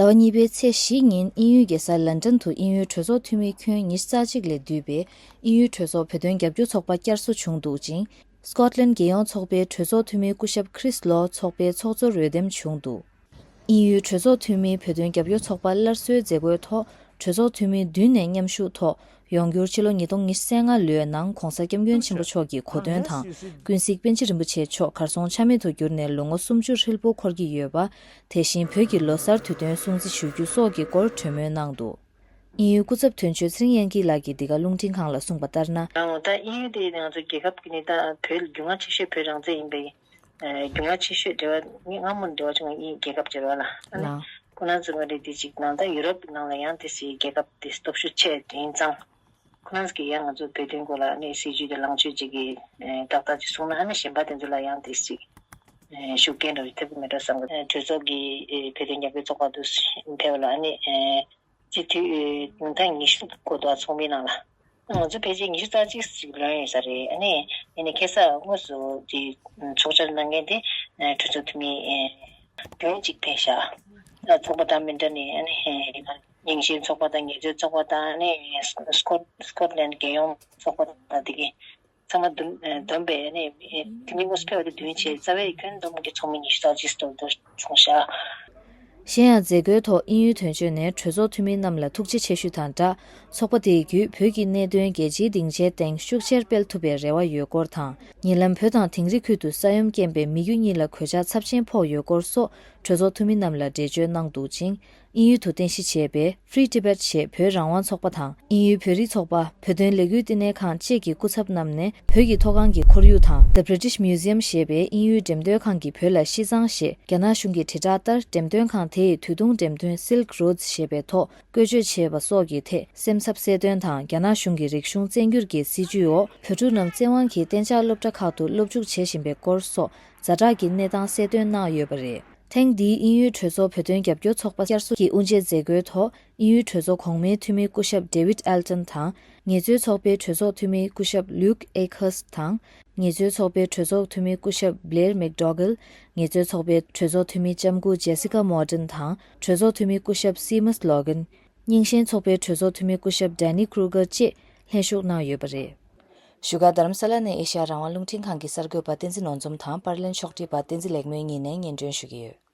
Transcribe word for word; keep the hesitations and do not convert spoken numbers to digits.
ཟླ་བ་གཉིས་པའི་ཚེས་བཞི་ཉིན་དབྱིན་ཡུལ་རྒྱལ་ས་ལན་ཀྲན་དུ་དབྱིན་ཡུལ་གྲོས་ཚོགས་འཐུས་མི་ཁྱོན་ཉི་ཤུ་རྩ་གཅིག་ལས་བསྡུས་པའི་དབྱིན་ཡུལ་གྲོས་ཚོགས་བོད་དོན་རྒྱབ་སྐྱོར་ཚོགས་པ་བསྐྱར་གསོ་བྱུང་འདུག་ཅིང་། སྐོཊ་ལན་རྒྱལ་ཡོངས་ཚོགས་པའི་གྲོས་ཚོགས་འཐུས་མི་སྐུ་ཞབས་ཁྲིས་ལོ་ཚོགས་པའི་ཚོགས་གཙོར་འོས་འདེམས་བྱུང་འདུག་དབྱིན་ཡུལ་གྲོས་ཚོགས་འཐུས་མིའི་བོད་དོན་རྒྱབ་སྐྱོར་ཚོགས་པ་སླར་གསོའི་མཛད་སྒོའི་ཐོག་གྲོས་ཚོགས་འཐུས་མི་བདུན་ནས་མཉམ་ཞུགས་ཐོག་ཡོང་འགྱུར་ཕྱི་ལོ་ཉིས་སྟོང་ཉི་ཤུ་རྩ་ལྔ་ལོའི་ནང་གོང་ས་སྐྱབས་མགོན་ཆེན་པོ་མཆོག་གི་གོ་སྟོན་དང་། ཀུན་གཟིགས་པཎ་ཆེན་རིན་པོ་ཆེ་མཆོག་གར་སོང་ཆ་མེད་དུ་གྱུར་ནས་ལོ་ངོ་སུམ་ཅུ་ཧྲིལ་པོ་འཁོར་གྱི་ཡོད་པ། དེ་བཞིན་བོད་ཀྱི་ལོ་གསར་དུས་སྟོན་སྲུང་བརྩི་ཞུ་རྒྱུ་སོགས་ཀྱི་སྐོར་གྲོས་མོལ་གནང་འདུག་དབྱིན་ཡུལ་སྐུ་ཚབ་དོན་གཅོད་ཚེ་རིང་དབྱངས་སྐྱིད་ལགས་ཀྱིས་འདི་ག་རླུང་འཕྲིན་ཁང་ལ་གསུངས་པ་ལྟར་ན། ཨོ་ད་དབྱིན་ཡུལ་དེ་ང་ཚོ་རྒྱལ་ཁབ་ཀྱི་ནི་ད་བོད་རྒྱུས་མངའ་ཆེ་ཤོས་བོད་རང་བཙན་ཡིན་པས། རྒྱུས་མངའ་ཆེ་ཤོས་འབྲེལ་བ་ནི་སྔ་མོ་འབྲེལ་བ་བྱུང་བའི་དབྱིན་རྒྱལ་ཁབ་ཅིག་རེད་བ་ལ། ཨ་ནི་ལགས། ཁོ་རང་ཚོ་ང་རེ་དེ་ཅིག་ནང་ད་ཡུ་རོབ་ནང་ལ་ཡང་དེ་སྲིད་རྒྱལ་ཁབ་དེ་སྟོབས་ཤུགས་ཆེ་དེ་ཡིན་ཙང་། ཁོ་རང་ཚོ་གིས་ཡང་ང་ཚོ་བོད་དོན་སྐོར་ལ་ཨ་ནི་སྲིད་ཇུས་དེ་ལངས་ཕྱོགས་ཅིག་གི་ཏག་ཏག་ཅིག་གསུངས་ན་ཨ་ནི་གཞན་པ་དེ་ཚོ་ལ་ཡང་དེ་ཅིག་ཤུགས་རྐྱེན་འདྲ་བོ་ཐེབས་ཀྱི་མེད་འགྲོ་བསམ་གི། གྲོས་ཚོགས་ཀྱི་བོད་དོན་རྒྱབ་སྐྱོར་ཚོགས་པ་དུ་ཕེབས་ལ་ཨ་ནི། སྤྱི་འཐུས་ཉུང་མཐའ་ཉི་ཤུ་འགོ་འདོགས་ཚོགས་མིའི་ནང་ལ། ང་ཚོ་ཕལ་ཆེར་ཉི་ཤུ་རྩ་གཅིག་ཅིག་ལོན་ཡོད་ས་རེད། ཨ་ནི་ཨ་ནི་ཁ་སང་དངོས་སུ་དེ་ཚོགས་བཅར་གནང་མཁན་དེ་གྲོས་ཚོགས་འཐུས་མི་བདུན་ཅིག་ཕེབས་ཤག་ཚོགས་པ་དང་མི་འདྲ་ནི་ཨ་ནི་རྙིང་ཞེན་ཚོགས་པ་དང་ངལ་རྩོལ་ཚོགས་པ་དང་ཨ་ནི་སྐོ་སྐོཊ་ལན་རྒྱལ་ཡོངས་ཚོགས་པ་དང་དེ་གའི། ཚང་མ་འདུམ་ཨ་འདུམ་པས་ནི་དེ་ནི་དངོས་སུ་ཕེབས་པ་དེ་བདུན་བྱས་རྩ་བའི་ཁྱོན་བསྡོམས་ཀྱི་ཚོགས་མི་ཉི་ཤུ་རྩ་གཅིག་ཏུ་འདུ་སོང་ཤག་གཞན་ཡང་མཛད་སྒོའི་ཐོག་དབྱིན་ཡུལ་དོན་གཅོད་ནས་གྲོས་ཚོགས་འཐུས་མི་རྣམས་ལ་ཐུགས་རྗེ་ཆེ་ཞུ་དང་སྦྲགས། ཚོགས་པ་དེའི་བརྒྱུད་བོད་ཀྱི་གནད་དོན་རྒྱལ་སྤྱིའི་སྡིངས་ཆའི་སྟེང་ཤུགས་ཆེར་སྤེལ་ཐུབ་པའི་རེ་བ་ཡོད་སྐོར་དང་། ཉེ་ལམ་བོད་དང་དིང་རི་ཁུལ་དུ་ས་ཡོམ་རྐྱེན་པས་མི་རྒྱུ་གཉིས་ལ་གོད་ཆག་ཚབས་ཆེན་ཕོག་ཡོད་སྐོར་སོགས་གྲོས་ཚོགས་འཐུས་མི་རྣམས་ལ་འགྲེལ་བརྗོད་གནང་འདུག་ཅིང་། དབྱིན་ཡུལ་དུ་རྟེན་གཞི་བྱས་པའི་Free Tibet ཞེས་བོད་རང་དབང་ཚོགས་པ་དང་། དབྱིན་ཡུལ་བོད་རིགས་ཚོགས་པ། བོད་དོན་ལས་འགུལ་བསྟི་གནས་ཁང་བཅས་ཀྱི་སྐུ་ཚབ་རྣམས་ནས་བོད་ཀྱི་མཐོ་སྒང་གི་ཁོར་ཡུག་དང་། The British Museum ཞེས་པའི་དབྱིན་ཡུལ་འགྲེམས་སྟོན་ཁང་གིས་བོད་ལ་ཤི་གཙང་ཞེས་རྒྱ་ནག་གཞུང་གི་དྲིལ་བསྒྲགས་ལྟར་འགྲེམས་སྟོན་ཁང་དེ་ཡི་དུས་ཐུང་འགྲེམས་སྟོན་Silk Roads ཞེས་པའི་ཐོག་བཀོལ་སྤྱོད་བྱས་པ་སོགས་ཀྱི་ཐད་སེམས་འཚབ་གསལ་སྟོན་དང་། རྒྱ་ནག་གཞུང་གི་རིག་གཞུང་བཙན་སྒྱུར་གྱི་སྲིད་བྱུས་འོག་བོད་ཕྲུག་རྣམས་བཙན་དབང་གིས་གཏན་འཇགས་སློབ་གྲྭ་ཁག་ཏུ་སློབ་འཇུག་བྱེད་བཞིན་པའི་སྐོར་སོགས་ཛ་དྲག་གི་གནས་སྟངས་གསལ་སྟོན་གནང་ཡོད་པ་རེད། ཐེངས་འདིའི་དབྱིན་ཡུལ་གྲོས་ཚོགས་བོད་དོན་རྒྱབ་སྐྱོར་ཚོགས་པ་བསྐྱར་གསོ་གི་དབུ་འབྱེད་མཛད་སྒོའི་ཐོག་དབྱིན་ཡུལ་གྲོས་ཚོགས་གོང་མའི་འཐུས་མི་སྐུ་ཞབས་David Elton དང་། ངལ་རྩོལ་ཚོགས་པའི་གྲོས་ཚོགས་འཐུས་མི་སྐུ་ཞབས་Luke Akehurst དང་། ངལ་རྩོལ་ཚོགས་པའི་གྲོས་ཚོགས་འཐུས་མི་སྐུ་ཞབས་Blair McDougall། ངལ་རྩོལ་ཚོགས་པའི་གྲོས་ཚོགས་འཐུས་མི་ལྕམ་སྐུ་Jessica Morton དང་། གྲོས་ཚོགས་འཐུས་མི་སྐུ་ཞབས་Seamus Logan། རྙིང་ཞེན་ཚོགས་པའི་གྲོས་ཚོགས་འཐུས་མི་སྐུ་ཞབས་Danny Kruger བཅས་ལྷན་ཞུགས་གནང་ཡོད་པ་རེད། བཞུགས་སྒར་རྡ་རམ་ས་ལ་ནས་ཨེ་ཤ་ཡ་རང་དབང་རླུང་འཕྲིན་ཁང་གི་གསར་འགོད་པ་བསྟན་འཛིན་ནོར་འཛོམས་དང་པར་ལེན་ཕྱོགས་སྒྲིག་པ་བསྟན་འཛིན་ལེགས་སྨོན་གཉིས་ནས་སྙན་སྒྲོན་ཞུ་གི་ཡོད།